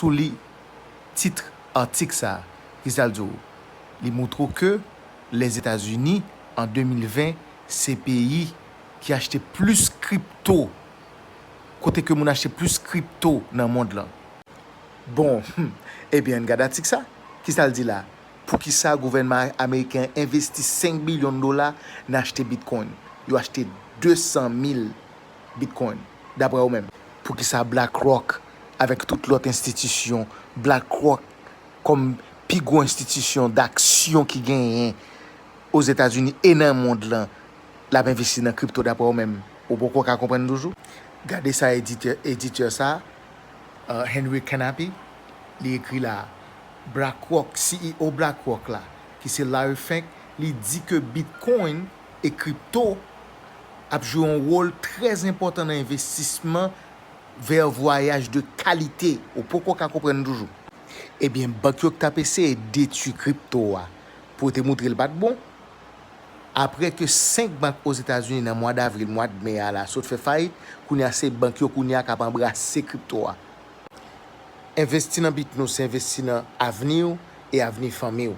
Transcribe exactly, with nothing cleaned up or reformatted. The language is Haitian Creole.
Sou li tit atik sa a, ki sa l di w? Li montre w ke Lèzetazini, an de mil ven, se peyi ki achte plis kripto. Kote ke moun achte plis kripto nan mond lan. Bon, ebyen, ann gade atik sa. Ki sa l di la? Poukisa gouvènman ameriken an envesti senk bilyon dola nan achte Bitcoin? Yo achte de san mil Bitcoin, daprè yo menm. Poukisa BlackRock, avèk tout lòt enstitisyon, BlackRock kòm pi gwo enstitisyon daksyon ki genyen Ozetazini e nan mond lan, l ap envesti nan kripto, daprè yo menm? Ou poko ka konprann toujou? Gade sa editè, editè sa, uh, Henry Canapi, li ekri la, BlackRock, C E O BlackRock la, ki se Larry Fink, li di ke Bitcoin e kripto ap jwe yon wòl trè enpòtan nan envestisman vè vwayaj de kalite. Ou poko ka konprann toujou. Ebyen, bank yo k t ap eseye detwi kripto a pou yo te montre l pa t bon. Apre ke senk bank Ozetazini nan mwa davril, mwa d me a la sot fè fayit, kounye a se bank yo kounye a k ap anbrase kripto a. Envesti nan Bitnou se envesti nan avni w e avni fanmi w.